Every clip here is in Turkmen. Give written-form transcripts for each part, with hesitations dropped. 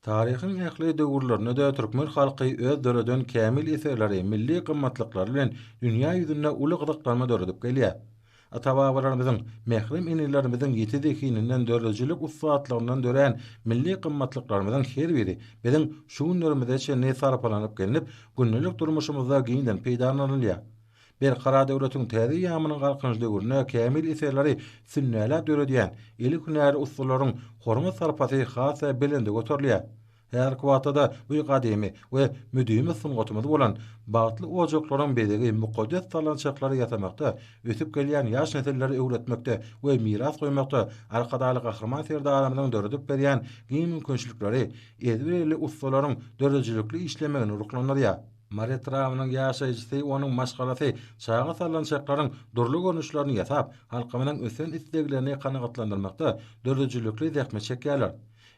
Taryhyň ähli döwürlerinde-de türkmen halky öz döreden kämil eserleri, milli gymmatlyklary bilen dünýä ýüzünde uly gyzyklanma döredip gelýär. Ata-babalarymyzyň, mährem enelerimiziň ýiti zehininden, döredijilik ussatlygyndan dörän milli gymmatlyklarymyzyň her biri biziň şu günlerimize çenli sarpalanyp gelnip, gündelik durmuşymyzda giňden peýdalanylýar. Berkarar döwletiň täze eýýamynyň Galkynyş döwründe kämil eserleri sünnäläp döredýän eli hünärli ussalaryň hormat-sarpasy has-da belende göterilýär. Häzirki wagtda-da bu gadymy we müdimi sungatymyz bolan bagtly ojaklaryň bezegi mukaddes sallançaklary ýasamakda, ösüp gelýän ýaş nesillere öwretmekde we miras goýmakda Arkadagly Gahryman Serdarymyzyň döredip berýän giň mümkinçilikleri ezber elli ussalaryň döredijilikli işlemegini ruhlandyrýar. Mary etrabynyň ýaşaýjysy, onuň maşgalasy çaga sallançaklaryň dürli görnüşlerini ýasap, halkymyzyň ösen isleglerini kanagatlandyrmakda döredijilikli zähmet çekýärler.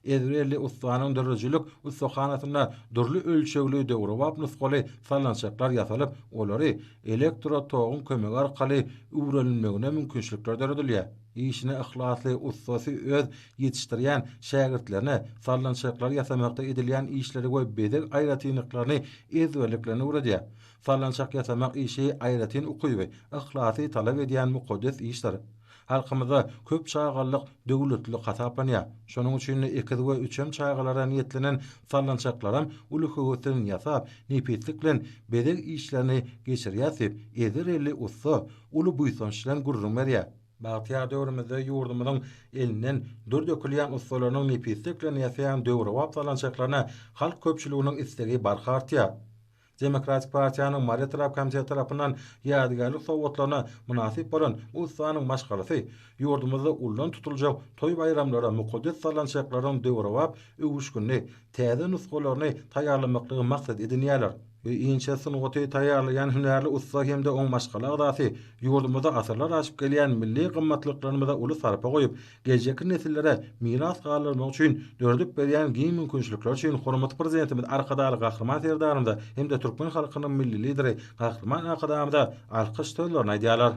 Ezberli ussanyň döredijilik ussahanasynda dürli ölçegli döwrebap nusgaly sallançaklar ýasalyp, olary elektrotoguň kömegi arkaly üwrelilmegine mümkinçilikler döredilýär. Işine yhlasly ussasy öz ýetişdirýän şägirtlerine sallançaklary ýasamakda edilýän işleri we bezeg aýratynlyklaryny ezberlik bilen öwredýär. Sallançak ýasamak işi aýratyn ukyby, yhlasy talap edýän mukaddes işdir. Halkymyzda köp çagalylyk döwletlilik hasaplanýar. Şonuň üçin-de ekiz we üçem çagalara niýetlenen sallançaklaram uly höwes bilen ýasap, nepislik bilen bezeg işlerini geçirýäs diýip, ezber elli ussa uly buýsanç bilen gürrüň berýär. Bagtyýar döwrümizde ýurdumyzyň elinden dür dökülýän ussalarynyň nepislik bilen ýasaýan döwrebap sallançaklaryna halk köpçüliginiň islegi barha artýar. Demokratik partiýanyň Mary etrap komiteti tarapyndan ýadygärlik sowgatlaryna mynasyp bolan bu ussanyň maşgalasy ýurdumyzda ullan tutuljak toý-baýramlara mukaddes sallançaklaryň döwrebap öwüşginli täze nusgalaryny taýýarlamaklygy maksat edinýärler. Bu inçe sungaty taýýarlaýan hünärli ussa hem-de oň maşgala agzasy ýurdumyzda asyrlar aşyp gelýän milli gymmatlyklarymyza uly sarpa goýup, geljekki nesillere miras galdyrmak üçin döredip berýän giň mümkinçilikleri üçin hormatly Prezidentimiz Arkadagly Gahryman Serdarymyza hem-de türkmen halkynyň Milli Lideri Gahryman Arkadagymyza alkyş sözlerini aýdýarlar.